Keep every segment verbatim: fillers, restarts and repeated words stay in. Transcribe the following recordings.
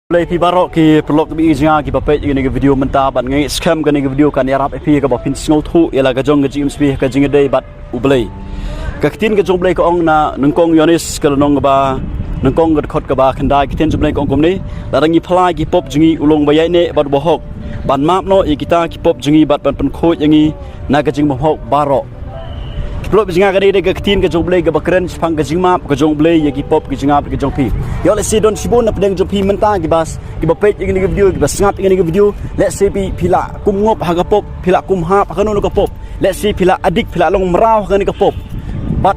Khublei phi baroh ki paralok, ki jingïa kiba peit ïa kane ka video mynta, bad nga ngeit skhem kane ka video kan ïarap ïa phi kaba phin sngewthuh ïa la ka jong ka jingim jong phi ha ka jingïadei bad U Blei. Ka ktien ka jong U Blei ka ong na nyngkong Ïoannis ka lynnong kaba nyngkong ka dkhot kaba khyndai, ka ktien jong U Blei ka ong kumne: Lada ngi phla ïa ki pop jong ngi, u long uba ïaineh bad uba hok ban map noh ïa kita ki pop jong ngi bad ban pynkhuid ïa ngi na ka jingbymhok baroh. Ki paralok, ki jingïa, kane ka dei ka ktien ka jong U Blei kaba kren shaphang ka jingmap ka jong U Blei ïa ki pop ki jingmap ka jong phi. Ïoh lehse don shibun na pdeng jong phi mynta kiba, kiba peit ïa kane ka video, kiba sngap ïa kane ka video. Lehse phi, phi la kum ngop ha ka pop, phi la kum hap ha kano kano ka pop. Lehse phi la addict, phi la long mraw ha kane ka pop. Bad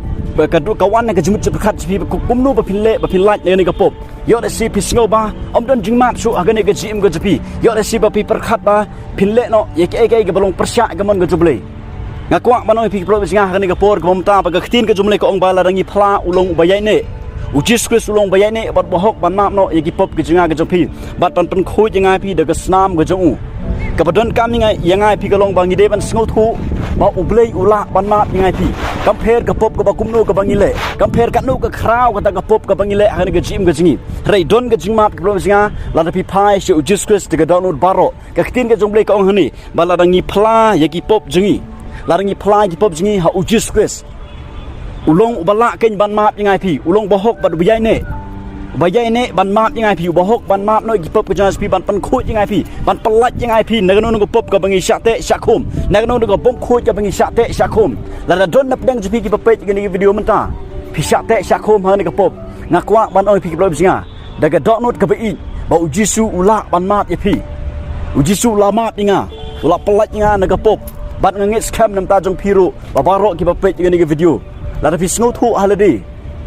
ka dei ka wan na ka jingmut jingpyrkhat jong phi ba kumno ba phin leh ba phin lait na kane ka pop. Ïoh lehse phi sngew ba ym don jingmap shuh ha kane ka jingim ka jong phi. Ïoh lehse ba phi pyrkhat ba phin leh noh ïa kaei kaei kaba long pyrshah ïa ka mon ka jong U Blei. Nga kwah ban ong ïa phi ki paralok, ki jingïa, ha kane ka por kaba mynta ba ka ktien ka jong U Blei ka ong ba lada ngi phla, u long uba ïaineh. U Jisu Khrist u long uba ïaineh bad uba hok ban map noh ïa ki pop ki jingïa ka jong phi bad ban pynkhuid ïa nga ïa phi da ka snam ka jong u. Kaba donkam ïa nga, ïa nga ïa phi ka long ba ngi dei ban sngewthuh ba U Blei u lah ban map ïa nga ïa phi. Kam pher ka pop kaba kumno kaba ngi leh, kam pher katno ka khraw kata ka pop kaba ngi leh ha kane ka jingim ka jong ngi, hynrei don ka jingmap, ki paralok, ki jingïa, lada phi phai sha U Jisu Khrist da ka dohnud baroh. Ka ktien ka jong U Blei ka ong hangne ba lada ngi phla ïa ki pop jong ngi, lada ngi phla ïa ki pop jong ngi ha U Jisu Khrist, u long uba lah keiñ ban map ïa nga ïa phi, u long uba hok bad uba ïaineh. Uba ïaineh ban map ïa nga ïa phi, uba hok ban map noh ïa ki pop ki jingïa jong phi, ban pynkhuid ïa nga ïa phi, ban pyllait ïa nga ïa phi na kano kano ka pop kaba ngi shah teh shah khum, na kano kano ka bymkhuid kaba ngi shah teh shah khum. Lada don na pdeng jong phi kiba peit ïa kane ka video mynta, phi shah teh shah khum ha kane ka pop, nga kwah ban ong ïa phi ki paralok, ki jingïa, da ka dohnud kaba ïeit ba U Jisu u lah ban map ïa phi. U Jisu u la map ïa nga, u la pyllait ïa nga na ka pop. Bad nga ngeit skhem na ka bynta jong phi ruh, ba baroh kiba peit ïa kane ka video, lada phi sngewthuh ha lade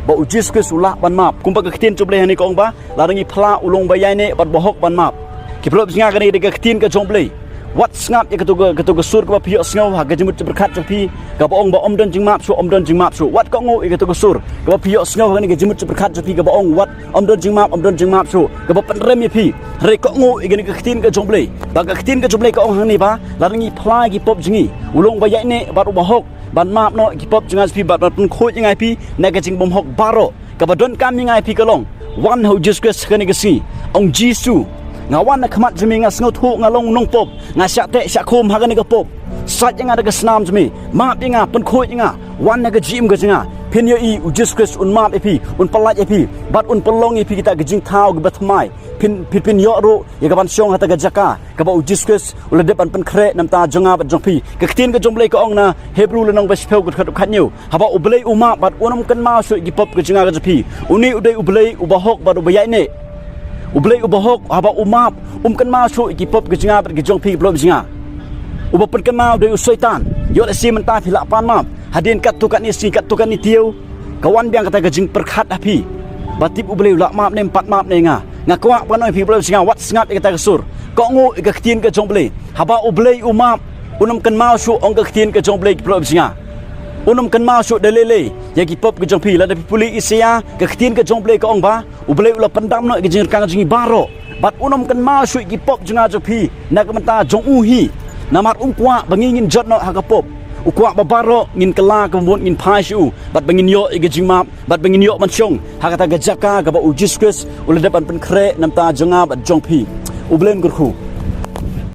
ba U Jisu Khrist u lah ban map, kumba ka ktien jong U Blei hangne ka ong ba lada ngi phla, u long uba ïaineh bad uba hok ban map. Ki paralok, ki jingïa, kane ka dei ka ktien ka jong U Blei. Wat sngap ïa kato ka, kato ka sur kaba phi ïohsngew ha ka jingmut jingpyrkhat jong phi kaba ong ba ym don jingmap shuh, ym don jingmap shuh. Wat kohnguh ïa kato ka sur kaba phi ïohsngew ha kane ka jingmut jingpyrkhat jong phi kaba ong wat ym don jingmap, ym don jingmap shuh, kaba pynrem ïa phi. Hynrei kohnguh ïa kane ka ktien ka jong U Blei. Ba ka ktien ka jong U Blei ka ong hangne ba lada ngi phla ïa ki pop jong ngi, u long uba ïaineh bad uba hok ban map noh ïa ki pop jong nga jong phi bad ban pynkhuid ïa nga ïa phi na ka jingbymhok baroh. Kaba donkam ïa nga ïa phi ka long, wan ha U Jisu Khrist ha kane ka sngi. Ong: Jisu, nga wan ha khmat jong me, nga sngewthuh nga long u nongpop, nga shah teh shah khum ha kane ka pop. Sait ïa nga da ka snam jong me, map ïa nga, pynkhuid ïa nga. Wan ha ka jingim ka jong nga. Phin ïohi U Jisu Khrist un map ïa phi, un pyllait ïa phi bad un pynlong ïa phi kita ki jingthaw kiba thymmai. Phin, phin, phin ïoh ruh ïa ka ban shong ha kata ka jaka kaba U Jisu Khrist u la dep ban pynkhreh na ka bynta jong nga bad jong phi. Ka ktien ka jong U Blei ka ong na Hebru lynnong ba shiphew, ka dkhot khathynñiew: Haba U Blei u map bad un ym kynmaw shuh ïa ki pop ki jong nga ka jong phi, une u dei U Blei uba hok bad uba ïaineh. U Blei uba hok, haba u map, um kynmaw shuh ïa ki pop ki jong nga bad ki jong phi, ki paralok, ki jingïa. Uba pynkynmaw u dei u Soitan. Ïoh lehse mynta phi la pan map, hadien katto katne sngi, katto katne taïew, ka wan biang kata ka jingpyrkhat ha phi ba tip U Blei u lah map ne em pat map ne em ïa nga. Nga kwah ban ong ïa phi, ki paralok, ki jingïa, wat sngap ïa kata ka sur. Kohnguh ïa ka ktien ka jong U Blei. Haba U Blei u map, un ym kynmaw shuh, ong ka ktien ka jong U Blei, ki paralok, ki jingïa. Un ym kynmaw shuh da lei lei ïa ki pop ki jong phi. Lada phi pule Isaïah, ka ktien ka jong U Blei ka ong ba U Blei u la pyndam noh ïa ka jingryngkang jong ngi baroh bad un ym kynmaw shuh ïa ki pop jong nga jong phi na ka bynta jong u hi. Namar um kwah ba ngi ngin jot noh ha ka pop. U kwah ba baroh ngin kylla ka mut ngin phai sha u bad ba ngin ïoh ïa ka jingmap bad ba ngin ïoh ban shong ha kata ka jaka kaba U Jisu Khrist u la dep ban pynkhreh na ka bynta jong nga bad jong phi. U Blei un kyrkhu.